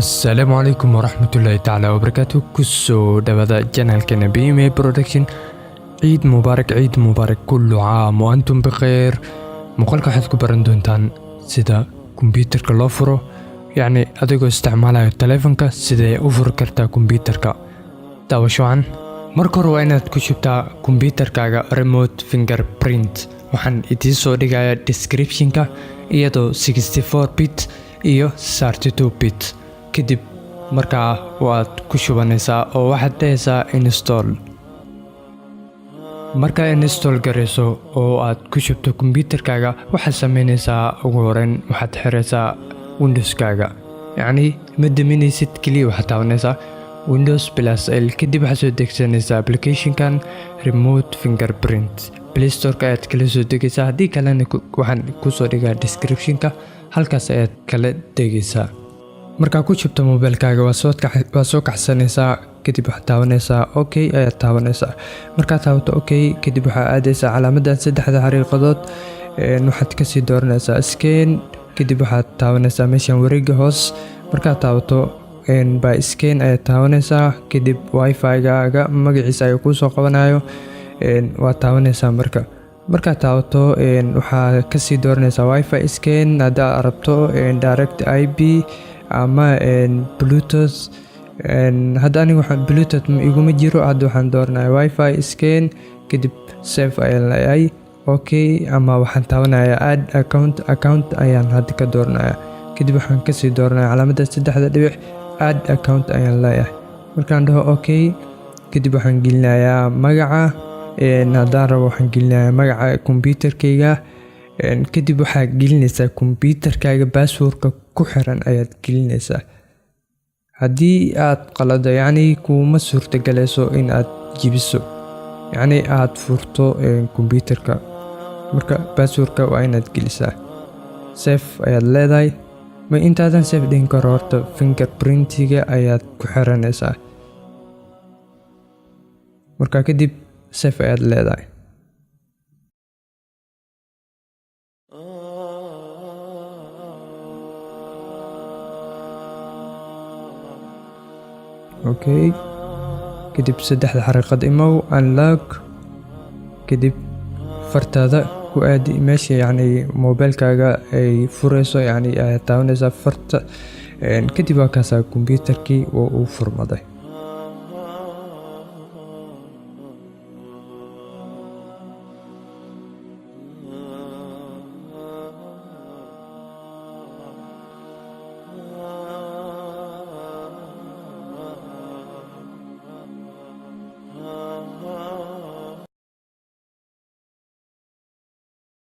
Asalaamu calaykum waraxmatullaahi tacaala wabarakaatu. Kusoo dhawaada channelkeena BMA Production. Ciid mubaarak, ciid mubaarak, kullu caam wa antum bikheer. Muuqaalka waxaad ku baran doontaan sida kombiyuutarka loo furo, yacni adigoo isticmaalayo taleefanka, sidee u furi kartaa kombiyuutarka. Daawasho wacan. Marka hore waa inaad ku shubtaa kombiyuutarkaaga remote fingerprint. Waxaan idiin soo dhigayaa descriptionka, iyadoo 64 bit iyo 32 bit. Kadib markaa waad ku shubanaysaa oo waxaad dhahaysaa install. Markaa install garayso oo aad ku shubto kombiyuutarkaaga, waxaad sameynaysaa, ugu horeyn waxaad xiraysaa Windowskaaga, yacni ma daminaysid, keliya waxaad taabanaysaa Windows plus L. Kadib waxaad soo degsanaysaa applicationkan remote fingerprint. Play Storeka ayaad kala soo degaysaa, haddii kalena waxaan kusoo dhigaa descriptionka, halkaas ayaad kala degaysaa. Markaa ku shubto mobilkaaga, waa soo kaxsanaysaa. Kadib waxaad taabanaysaa okay ayaad taabanaysaa. Markaad taabato okay, kadib waxaa aadaysaa calaamadan saddexda xariiqadood, waxaad kasii dooranaysaa scan. Kadib waxaad taabanaysaa meeshan wareega hoos. Markaad taabato by scan ayaad taabanaysaa. Kadib Wifi-gaaga magaciisa ayuu kuusoo qabanayo, waad taabanaysaa. Markaad taabato, waxaa kasii dooranaysaa Wifi scan haddaad rabto, direct IP ama Bluetooth. Hadda aniga waxaan Bluetooth iguma jiro, hadda waxaan dooranaya Wifi scan. Kadib save ayaan leeyahay, okay, ama waxaan taabanayaa add account. Account ayaan hadda ka dooranaya. Kadib waxaan kasii dooranaya calaamadda saddexda dhibic, add account ayaan leeyahay. Markaan dhaho okay, kadib waxaan gelinayaa magaca. Haddaan rabo, waxaan gelinayaa magaca kombiyuutarkayga. Kadib waxaad gelinaysaa kombiyuutarkaaga passwordka ku xiran ayaad gelinaysaa. Haddii aad qalado, yacni kuuma suurtagelayso in aad jibiso, yacni aad furto kombiyuutarka. Marka passwordka waa inaad gelisaa. Save ayaad leedahay. Ma intaadan save dhihin karo, horta fingerprintiga ayaad ku xiranaysaa. Marka kadib save ayaad leedahay. Okay, kadib saddexda xariiqad imow, unlock. Kadib fartaada ku aadi meesha, yacni mobilkaaga ay fureyso, yacni ayaad taabanaysaa farta. Kadib waa kaasaa, kombiyuutarkii waa uu furmaday.